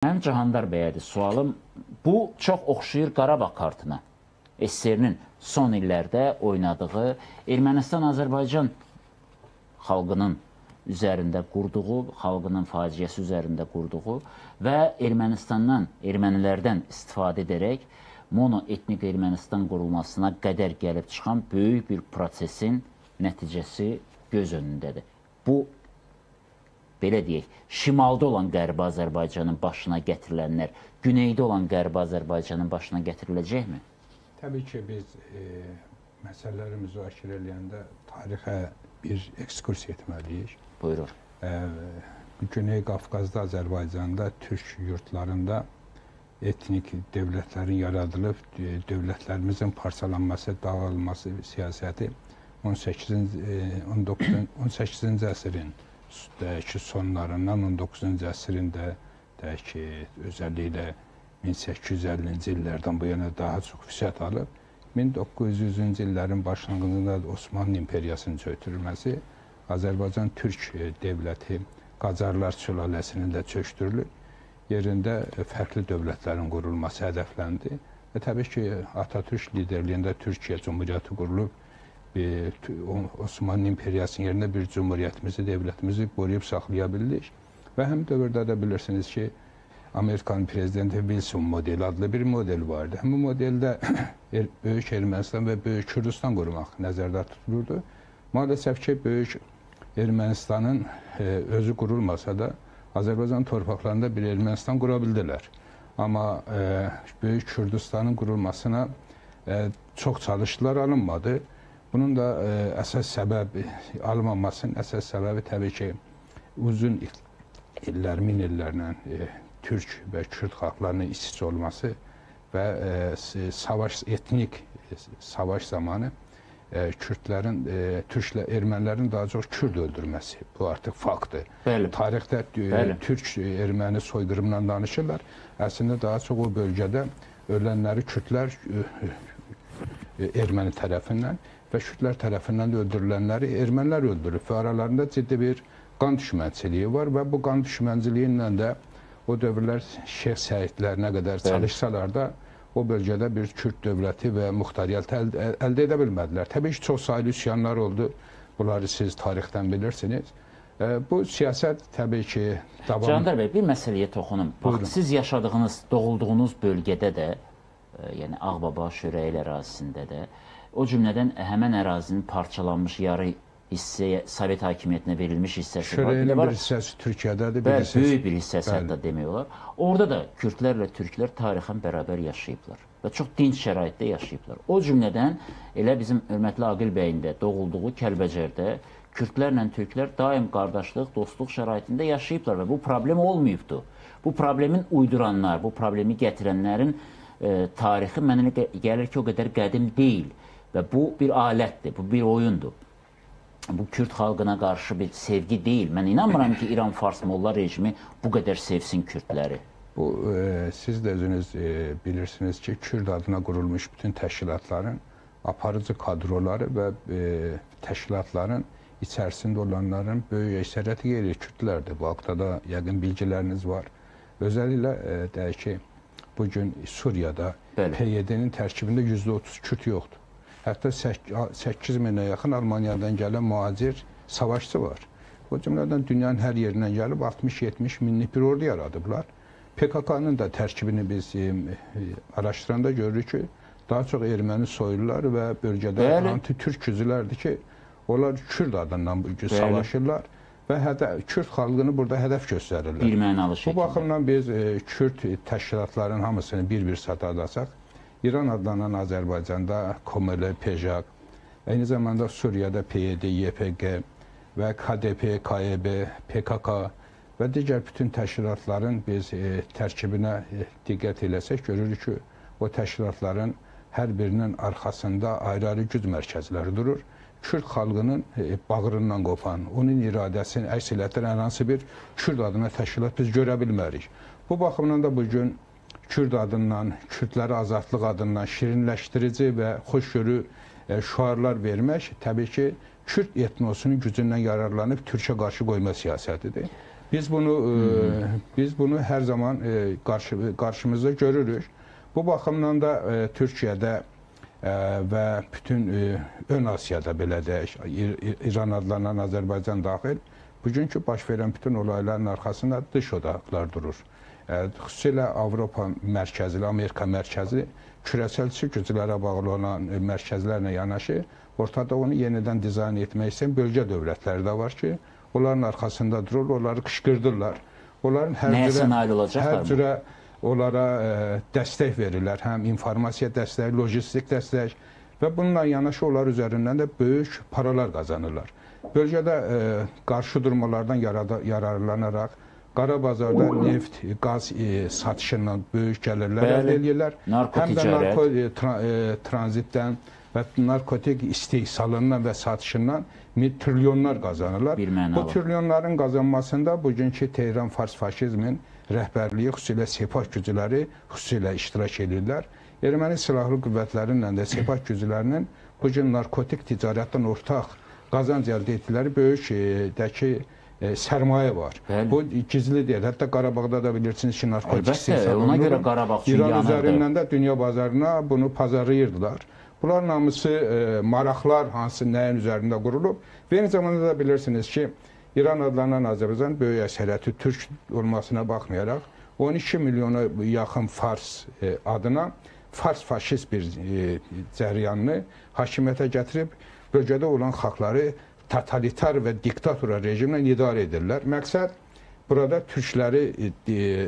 Mənim Cahandar bəyədir sualım. Bu çox oxşayır Qarabağ kartına. SSR-nin son illərdə oynadığı Ermənistan-Azərbaycan xalqının üzərində qurduğu, xalqının faciəsi üzərində qurduğu və Ermənistandan, ermənilərdən istifadə edərək monoetnik Ermənistan qurulmasına qədər gəlib çıxan böyük bir prosesin nəticəsi göz önündədir. Bu, belə deyək, şimalda olan Qərbi Azərbaycanın başına gətirilənlər, güneydə olan Qərbi Azərbaycanın başına gətiriləcəkmi? Təbii ki, biz məsələləri müzakirə eləyəndə tarixə bir ekskursiya etməliyik. Buyurun. Güney Qafqazda, Azərbaycanda, Türk yurtlarında etnik dövlətlərin yaradılıb, dövlətlərimizin parçalanması, dağılması siyasəti 18-ci əsrin sonlarından 19-cu əsrin də ki, özəlliklə 1850-ci illərdən bu yana daha çox vüsət alıb. 1900-cü illərin başlanğıcında Osmanlı İmperiyasının çöktürülməsi, Azərbaycan Türk dövləti Qacarlar sülaləsinin də çöktürülüb, yerində fərqli dövlətlərin qurulması hədəfləndi. Və təbii ki, Atatürk liderliyində Türkiyə Cumhuriyyəti qurulub, Osmanlı İmperiyasının yerində bir cumhuriyyətimizi, dövlətimizi qoruyub saxlaya bildik. Və həm dövrdə də bilirsiniz ki, Amerikan prezidenti Wilson modeli adlı bir model vardı. Həm bu modeldə Böyük Ermənistan və Böyük Kürdistan qurmaq nəzərdə tutulurdu. Maalesef ki, Böyük Ermənistanın özü qurulmasa da Azərbaycan torpaqlarında bir Ermənistan qura bildilər. Amma Böyük Kürdistanın qurulmasına çox çalışdılar, alınmadı. Bunun da əsas səbəbi, alınmamasının əsas səbəbi təbii ki, uzun illər, min illərlə Türk və Kürd xalqlarının iç-içə olması və savaş, etnik savaş zamanı Kürtlərin, Türklə, ermənilərin daha çox Kürd öldürməsi. Bu artıq faktdır. Bəli. Tarixdə Türk-erməni soyqırımından danışırlar. Əslində daha çox o bölgədə ölənləri Kürtlər erməni tərəfindən və Kürtlər tərəfindən də öldürülənləri ermənilər öldürüb və aralarında ciddi bir qan düşmənçiliyi var və bu qan düşmənçiliyi ilə də o dövrlər Şeyx Səidlərinə qədər çalışsalar da o bölgədə bir Kürd dövləti və muxtariyyət əldə edə bilmədilər. Təbii ki, çox saylı üsyanlar oldu. Bunları siz tarixdən bilirsiniz. Bu siyasət təbii ki, davam... Candar bəy, bir məsələyə toxunum. Bax, siz yaşadığınız, doğulduğunuz bölgədə də, yəni Ağbaba, Şörəyil ərazisində də, o cümlədən həmən ərazinin parçalanmış yarı hissəyə, Sovet hakimiyyətinə verilmiş hissəsi var. Şörəyilin bir hissəsi Türkiyədədir. Bəli, böyük bir hissəsi hətta demək olar. Orada da Kürtlərlə türklər tarixən bərabər yaşayıblar və çox dinc şəraitdə yaşayıblar. O cümlədən elə bizim hörmətli Aqil bəyin də doğulduğu Kəlbəcərdə Kürtlərlə türklər daim qardaşlıq, dostluq şəraitində yaşayıblar və bu problem olmayıbdı. Bu problemin uyduranlar, bu problemi gətirənlərin tarixi mənə gəlir ki, o qədər qədim deyil və bu bir alətdir, bu bir oyundur. Bu Kürd xalqına qarşı bir sevgi deyil. Mən inanmıram ki, İran-Fars molla rejimi bu qədər sevsin Kürtləri. Bu, siz də özünüz bilirsiniz ki, Kürd adına qurulmuş bütün təşkilatların aparıcı kadroları və təşkilatların içərisində olanların böyük əksəriyyəti qeyri-Kürtlərdir. Bu haqda da yəqin bilgiləriniz var. Özəlliklə deyək ki, bugün Suriyada PYD-nin tərkibində %30 Kürt yoxdur. Hətta 8 minə yaxın Almaniyadan gələn mühacir savaşçı var. O cümlədən dünyanın hər yerindən gəlib 60-70 minlik bir ordu yaradıblar. PKK-nın da tərkibini biz araşdıranda görürük ki, daha çox erməni soylular və bölgədə anti-türk güclərdir ki, onlar Kürd adından bugün savaşırlar və Kürd xalqını burada hədəf göstərirlər. Bir mənalı şəkildə. Bu baxımdan biz Kürd təşkilatlarının hamısını bir-bir sadalasaq, İran adlanan Azərbaycanda Komele, PJAK, eyni zamanda Suriyada PYD, YPG və KDP, KEB, PKK və digər bütün təşkilatların biz tərkibinə diqqət eləsək, görürük ki, o təşkilatların hər birinin arxasında ayrı-ayrı güc mərkəzləri durur. Kürd xalqının bağrından qopan, onun iradəsini əks elətdirən hər hansı bir Kürd adına təşkilat biz görə bilmərik. Bu baxımdan da bugün Kürd adından, Kürtlərə azadlıq adından şirinləşdirici və xoşgörü şüarlar vermək təbii ki, Kürd etnosunun gücündən yararlanıb Türkə qarşı qoyma siyasətidir. Biz bunu biz bunu hər zaman qarşımızda görürük. Bu baxımdan da Türkiyədə və bütün Ön Asiyada belə deyək, İran adlanan Azərbaycan daxil, bugünkü baş verən bütün olayların arxasında dış odaqlar durur. Xüsusilə Avropa mərkəzli, Amerika mərkəzli kürəsəlçi güclərə bağlı olan mərkəzlərlə yanaşı, ortada onu yenidən dizayn etmək istəyən bölgə dövlətləri də var ki, onların arxasında durur, onları qışqırdırlar. Onların hər cürə onlara dəstək verirlər, həm informasiya dəstəyi, logistik dəstək və bununla yanaşı onlar üzərindən də böyük paralar qazanırlar. Bölgədə qarşı durmalardan yararlanaraq qara bazarda neft, qaz satışından böyük gəlirlər əldə edirlər. Həm də narko tranzitdən və narkotik istehsalından və satışından trilyonlar qazanırlar. Bu trilyonların qazanmasında bugünkü Tehran Fars faşizmin rəhbərliyi, xüsusilə Sepah gücləri xüsusilə iştirak edirlər. Erməni silahlı qüvvətlərinlə də Sepah güclərinin bugün narkotik ticarətdən ortaq qazanc əldə etdikləri böyük sərmayə var. Bəli. Bu gizli deyil. Hətta Qarabağda da bilirsiniz ki, narkotik istehsal olunur. Ona görə Qarabağ üçün İran üzərindən də dünya bazarına bunu pazarlayırdılar. Bunların hamısı maraqlar hansı nəyin üzərində qurulub. Və eyni zamanda da bilirsiniz ki, İran adlanan Azərbaycan böyük əksəriyyəti türk olmasına baxmayaraq 12 milyona yaxın Fars adına Fars faşist bir cəryanını hakimiyyətə gətirib bölgədə olan xalqları totalitar və diktatura rejimlə idarə edirlər. Məqsəd burada türkləri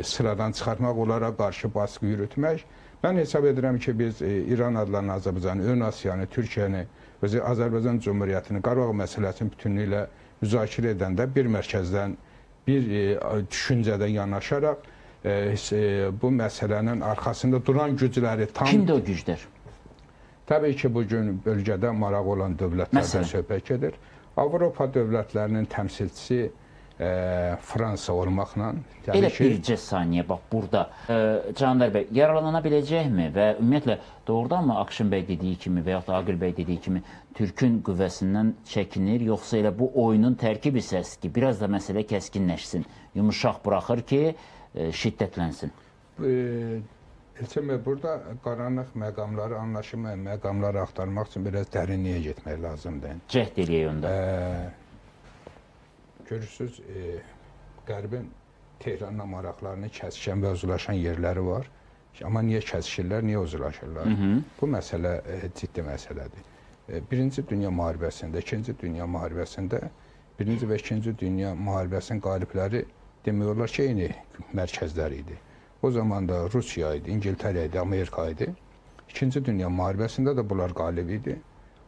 sıradan çıxartmaq, onlara qarşı baskı yürütmək. Mən hesab edirəm ki, biz İran adlanan Azərbaycanı, Ön Asiyanı, Türkiyəni, özü Azərbaycan Cümhuriyyətini, Qarabağ məsələsini bütünlüklə müzakirə edəndə bir mərkəzdən, bir düşüncədən yanaşaraq bu məsələnin arxasında duran gücləri tam... Kimdir o güclər? Təbii ki, bugün bölgədə maraq olan dövlətlərdən söhbət gedir. Avropa dövlətlərinin təmsilçisi Fransa olmaqla... Elə bircə saniyə, bax burada. Candar bəy, yararlana biləcəkmi və ümumiyyətlə doğrudanmı Akşin bəy dediyi kimi və yaxud da Aqil bəy dediyi kimi Türkün qüvvəsindən çəkinir, yoxsa elə bu oyunun tərkib hissəsi ki, biraz da məsələ kəskinləşsin, yumuşaq buraxır ki, şiddətlənsin? Elçin bəy, burada qaranlıq məqamları, anlaşılmayan məqamları axtarmaq üçün biraz dərinliyə getmək lazımdır. Cəhd eləyək onda. Görürsünüz, Qərbin Tehranla maraqlarını kəsişən və uzulaşan yerləri var. Amma niyə kəsişirlər, niyə uzulaşırlar? Bu məsələ ciddi məsələdir. Birinci Dünya müharibəsində, İkinci Dünya müharibəsində, Birinci və İkinci Dünya müharibəsinin qalibləri demək olar ki, eyni mərkəzlər idi. O zaman da Rusiya idi, İngiltərə idi, Amerika idi. İkinci Dünya müharibəsində də bunlar qalib idi.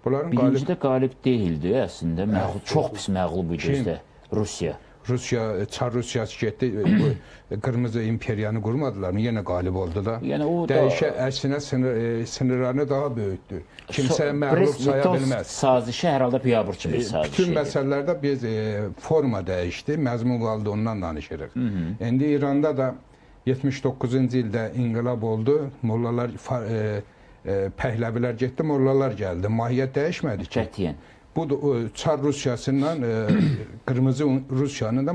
Bunların birincidə qalib deyildi əslində, çox pis məğlub idi özdə. Rusiya. Rusiya, Çar Rusiyası getdi, Qırmızı imperiyanı qurmadılar mı? Yenə qalib oldu da. Yəni o dəyişə, əksinə sınırlarını daha böyütdü. Kimsə məğlub saya bilməz. Sazişi hər halda biabırçı bir saziş idi. Bütün məsələlərdə biz forma dəyişdi, məzmun qaldı, ondan danışırıq. İndi İranda da 79-cu ildə inqilab oldu, mollalar, Pəhləvilər getdi, mollalar gəldi. Mahiyyət dəyişmədi ki. Qətiyyən. Bu Çar Rusiyasından Qırmızı Rusiyanın da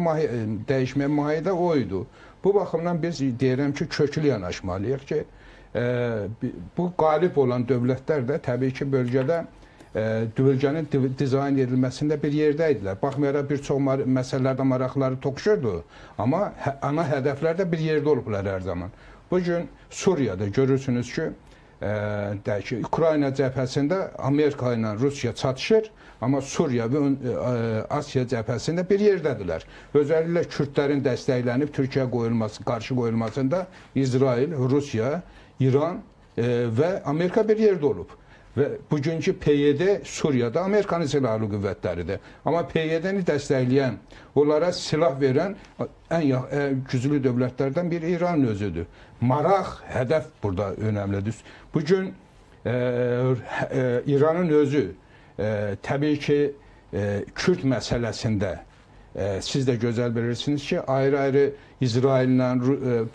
dəyişməyə mahiyyəti o idi. Bu baxımdan biz deyirəm ki, köklü yanaşmalıyıq ki, bu qalib olan dövlətlər də təbii ki, bölgədə bölgənin dizayn edilməsində bir yerdə idilər. Baxmayaraq bir çox məsələlərdə maraqları toxuşurdu, amma ana hədəflər də bir yerdə olublar hər zaman. Bugün Suriyada görürsünüz ki, Ukrayna cəbhəsində Amerika ilə Rusiya çatışır, amma Suriya və Asiya cəbhəsində bir yerdədirlər. Özəlliklə Kürdlərin dəstəklənib Türkiyə qoyulması, qarşı qoyulmasında İsrail, Rusiya, İran və Amerika bir yerdə olub. Və bugünkü PYD Suriyada Amerikanın silahlı qüvvətləridir. Amma PYD-ni dəstəkləyən, onlara silah verən ən güclü dövlətlərdən biri İranın özüdür. Maraq, hədəf burada önəmlidir. Bugün İranın özü təbii ki, Kürd məsələsində siz də gözəl bilirsiniz ki, ayrı-ayrı İsraillə,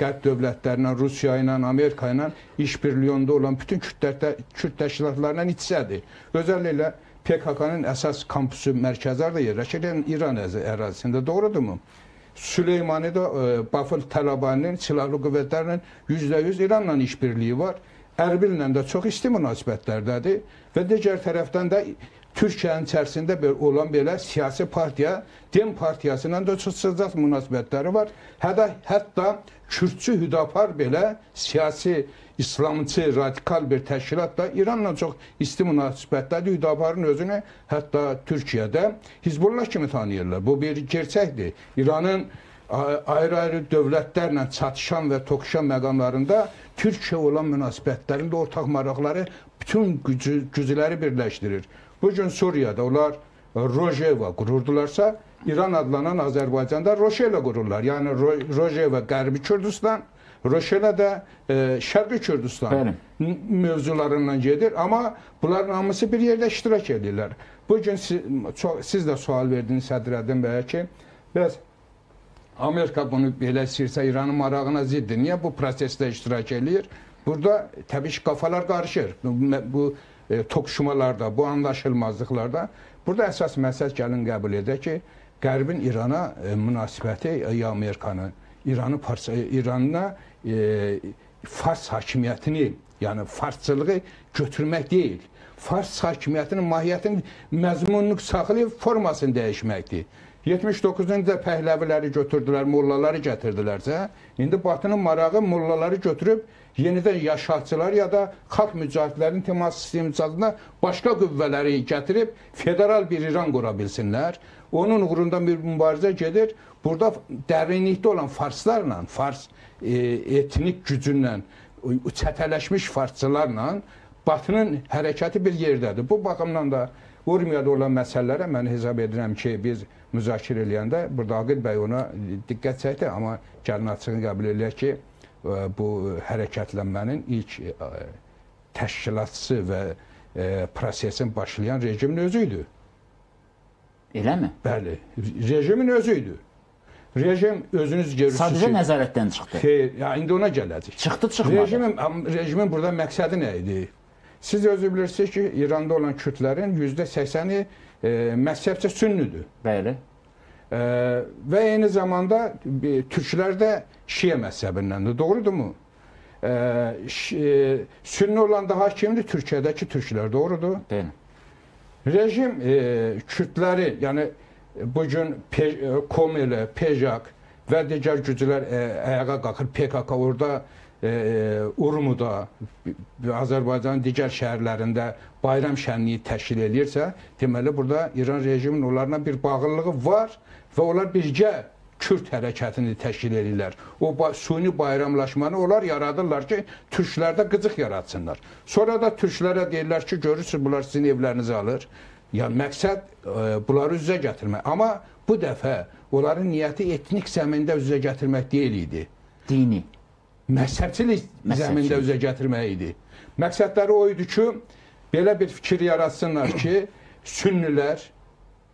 Qərb dövlətlərlə, Rusiya ilə, Amerika ilə işbirliyində olan bütün Kürd təşkilatlarla iç-içədir. Özəlliklə PKK-nın əsas kampusu mərkəzi harda yerləşir? İran ərazisində, doğrudurmu? Süleymani də Bafil Tələbaninin silahlı qüvvətlərlə %100 İranla işbirliyi var. Ərbillə də çox isti münasibətlərdədir və digər tərəfdən də Türkiyənin içərisində olan belə siyasi partiya, Dem partiyası ilə də çox sıcaq münasibətləri var. Hətta Kürtçü Hüdapar belə siyasi, İslamçı, radikal bir təşkilat da İranla çox isti münasibətlərdir. Hüdaparın özünü hətta Türkiyədə Hizbullah kimi tanıyırlar. Bu bir gerçəkdir. İranın ayrı-ayrı dövlətlərlə çatışan və toqquşan məqamlarında Türkiyə olan münasibətlərində ortaq maraqları bütün gücləri birləşdirir. Bugün Suriyada onlar Rojava qururdularsa, İran adlanan Azərbaycanda Roşela qururlar. Yəni Rojava Qərbi Kürdistan, Roşela da Şərqi Kürdistan mövzularından gedir. Amma bunların hamısı bir yerdə iştirak edirlər. Bugün siz də sual verdiniz Sədrəddin bəyə ki, bəs Amerika bunu belə istəyirsə İranın marağına ziddir. Niyə bu prosesdə iştirak eləyir? Burada təbii ki, qafalar qarışır. Bu toqquşmalarda, bu anlaşılmazlıqlarda. Burada əsas məsəl gəlin qəbul edək ki, Qərbin İrana münasibəti ya Amerikanın, İranına Fars hakimiyyətini, yəni farsçılığı götürmək deyil. Fars hakimiyyətinin mahiyyətinin məzmununu saxlayıb formasını dəyişməkdir. 79-cu ildə Pəhləviləri götürdülər, mollaları gətirdilərsə, indi Batının marağı mollaları götürüb yenidən ya şahçılar ya da xalq mücahidlərinin temas sistemi adına başqa qüvvələri gətirib federal bir İran qura bilsinlər. Onun uğrunda bir mübarizə gedir. Burada dərinlikdə olan farslarla, fars etnik gücünlə, çətələşmiş farsçılarla Batının hərəkəti bir yerdədir. Bu baxımdan da Urmiyada olan məsələlərə mən hesab edirəm ki, biz müzakirə eləyəndə burada Aqil bəy ona diqqət çəkdi, amma gəlin açığını qəbul eləyək ki, bu hərəkətlənmənin ilk təşkilatçısı və prosesin başlayan rejimin özü idi. Eləmi? Bəli, rejimin özü idi. Rejim özünüz görürsünüz. Sadəcə nəzarətdən çıxdı. Xeyr, ya, indi ona gələcək. Çıxdı, çıxmadı. Rejimin burada məqsədi nə idi? Siz özü bilirsiniz ki, İranda olan Kürdlərin %80-i məzhəbcə sünnüdür. Bəli. Və eyni zamanda türklər də şiə məzhəbindəndir. Doğrudurmu? Sünni olan daha kimdir? Türkiyədəki türklər. Doğrudur? Bəli. Rejim Kürdləri, yəni bugün Komele, Pejak və digər güclər ayağa qalxır. PKK orada Urmuda, Azərbaycanın digər şəhərlərində bayram şənliyi təşkil eləyirsə, deməli burada İran rejiminin onlarla bir bağlılığı var və onlar birgə Kürt hərəkətini təşkil eləyirlər. O suni bayramlaşmanı onlar yaradırlar ki, türklərdə qıcıq yaratsınlar. Sonra da türklərə deyirlər ki, görürsünüz, bunlar sizin evlərinizi alır. Yəni məqsəd bunları üzə gətirmək. Amma bu dəfə onların niyyəti etnik zəmində üzə gətirmək deyil idi. Dini. Məzhəbçilik zəmində üzə gətirmək idi. Məqsədləri o idi ki, belə bir fikir yaratsınlar ki, sünnilər,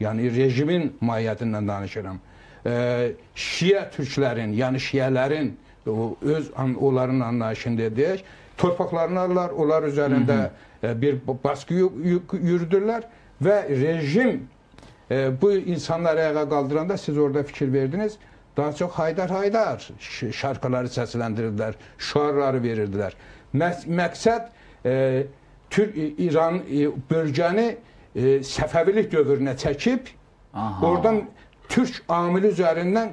yəni rejimin mahiyyətindən danışıram, şiə türklərin, yəni şiələrin öz onların anlayışında deyək, torpaqlarını alırlar, onlar üzərində bir baskı yürüdürlər və rejim bu insanları ayağa qaldıranda siz orada fikir verdiniz, daha çox haydar-haydar şarkıları səsləndirdilər, şüarları verirdilər. Məqsəd İran bölgəni Səfəvilik dövrünə çəkib, oradan Türk amili üzərindən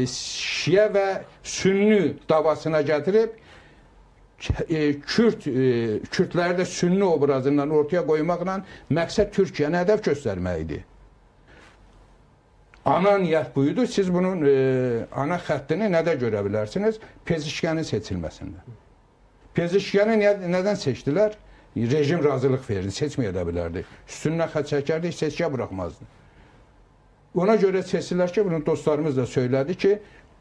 şiə və sünni davasına gətirib, Kürdləri də sünni obrazından ortaya qoymaqla məqsəd Türkiyəni hədəf göstərmək idi. Ana niyyət buydu. Siz bunun ana xəttini nədə görə bilərsiniz? Pezişkanın seçilməsində. Pezişkanı nədən seçdilər? Rejim razılıq verdi, seçməyə də bilərdi. Üstündən xət çəkərdi, heç seçkiyə buraxmazdı. Ona görə seçdilər ki, bunu dostlarımız da söylədi ki,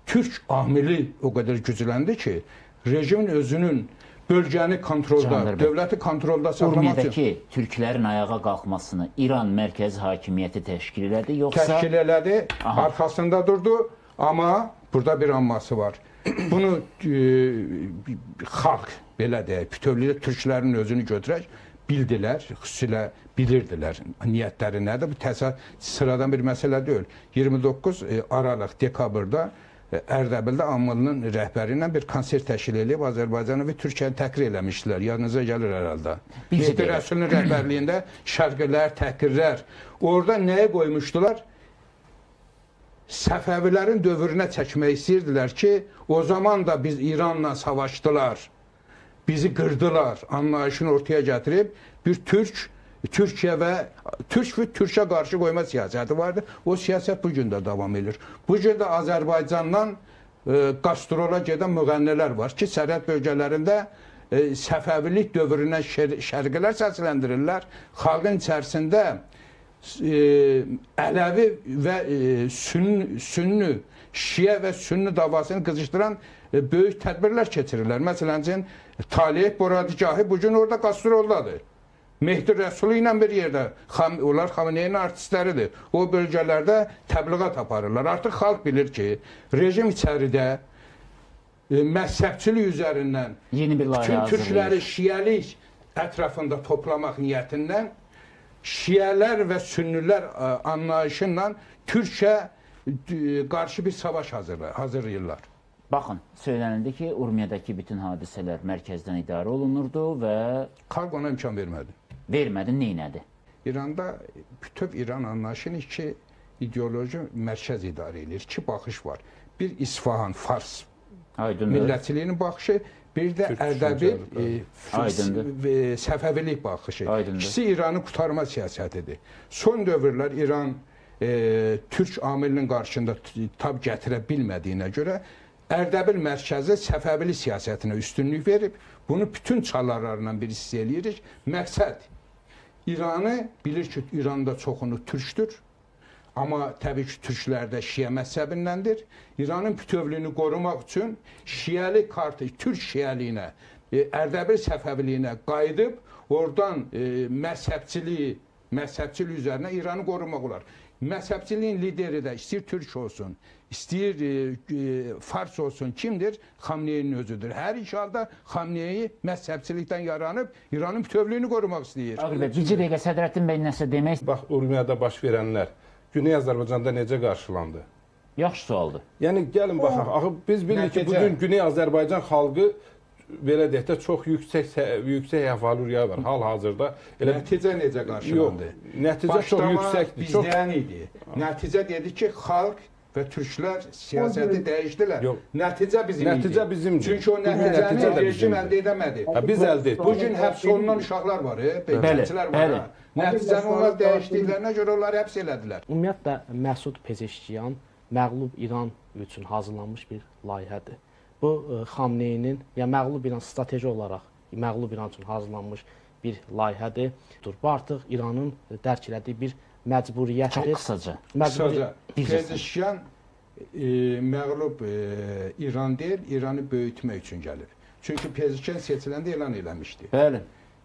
Türk amili o qədər gücləndi ki, rejimin özünün bölgəni kontrolda, dövləti kontrolda saxlamaq üçün. Urmiyadakı türklərin ayağa qalxmasını İran mərkəzi hakimiyyəti təşkil elədi, yoxsa? Təşkil elədi, arxasında durdu, amma burada bir amması var. Bunu xalq, belə deyək, bütövlükdə türklərin özünü götürək, Bildilər, xüsusilə bilirdilər niyyətləri nədir. Bu təsadüf sıradan bir məsələ deyil. 29 Aralıq dekabrda Ərdəbildə Amılının rəhbəri ilə bir konsert təşkil eləyib Azərbaycanı və Türkiyəni təhqir eləmişdilər. Yadınıza gəlir hər halda. Mehdi Rəsulun rəhbərliyində şərqilər, təhqirlər. Orada nəyə qoymuşdular? Səfəvilərin dövrünə çəkmək istəyirdilər ki, o zaman da biz İranla savaşdılar, bizi qırdılar anlayışını ortaya gətirib bir Türkiyə və Türk və Türkə qarşı qoyma siyasəti vardı. O siyasət bu gün də davam edir. Bu gün də Azərbaycandan qastrola gedən müğənnilər var ki, sərhəd bölgələrində Səfəvilik dövründən şərqilər səsləndirirlər. Xalqın içərisində Ələvi və Sünni, Şiə və Sünni davasını qızışdıran böyük tədbirlər keçirirlər. Məsələn, Talih Boradigahı bugün orada qastroldadır. Mehdi Rəsulu ilə bir yerdə, onlar Xameneyinin artistləridir. O bölgələrdə təbliğat aparırlar. Artıq xalq bilir ki, rejim içəridə məzhəbçilik üzərindən yeni bir layihə bütün türkləri şiəlik ətrafında toplamaq niyyətindən şiələr və sünnilər anlayışıyla Türkiyə qarşı bir savaş hazırlayırlar. Baxın, söylənildi ki, Urmiyadakı bütün hadisələr mərkəzdən idarə olunurdu və... Xalq ona imkan vermədi. Vermədi, neynədi? İranda bütöv İran anlayışını iki ideoloji mərkəz idarə edir. İki baxış var. Bir İsfahan, Fars millətçiliyinin baxışı, bir də Ərdəbil, Səfəvilik baxışı. İkisi İranı qurtarma siyasətidir. Son dövrlər İran Türk amilinin qarşısında tab gətirə bilmədiyinə görə Ərdəbil mərkəzi Səfəvili siyasətinə üstünlük verib. Bunu bütün çalarlarla bir hiss eləyirik. Məqsəd İranı bilir ki, İranda çoxunu türkdür. Amma təbii ki, türklər də şiə məzhəbindəndir. İranın bütövlüyünü qorumaq üçün şiəlik kartı, türk şiəliyinə, Ərdəbil Səfəviliyinə qayıdıb, oradan məzhəbçilik üzərinə İranı qorumaq olar. Məzhəbçiliyin lideri də istəyir türk olsun, istəyir fars olsun, kimdir? Xamneyinin özüdür. Hər iki halda Xamneyi məzhəbçilikdən yaranıb İranın bütövlüyünü qorumaq istəyir. Ağır bəy, bircə dəqiqə Sədrəddin bəy nəsə demək. Bax, Urmiyada baş verənlər Güney Azərbaycanda necə qarşılandı? Yaxşı sualdır. Yəni, gəlin baxaq. Axı, biz bilirik ki, bugün Güney Azərbaycan xalqı belə deyək də, çox yüksək əhval-ruhiyyə var hal-hazırda. Nəticə necə qarşılandı? Yox, nəticə çox yüksəkdir. Bizdən idi. Nəticə dedi ki, xalq və türklər siyasəti dəyişdilər. Nəticə bizim idi. Nəticə bizimdir. Çünki o nəticəni rejim əldə edəmədi. Biz əldə etdik. Bugün həbs olunan uşaqlar var, gənclər var. Nəticəni onlar dəyişdiklərinə görə onları həbs elədilər. Ümumiyyətlə, Məsud Pezeşkiyan məğlub İran üçün hazırlanmış bir layihədir. Bu, Xamneyinin, yəni məğlub İran strateji olaraq məğlub İran üçün hazırlanmış bir layihədir. Bu artıq İranın dərk elədiyi bir məcburiyyətdir. Çox qısaca. Qısaca. Pezeşkiyan məğlub İran deyil, İranı böyütmək üçün gəlib. Çünki Pezeşkiyan seçiləndə elan eləmişdi. Bəli.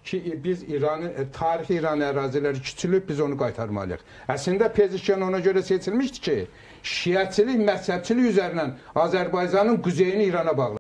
Ki biz İranın, tarixi İran əraziləri küçülüb, biz onu qaytarmalıyıq. Əslində Pezeşkiyan ona görə seçilmişdi ki, şiəçilik, məzhəbçilik üzərindən Azərbaycanın quzeyini İrana bağlı.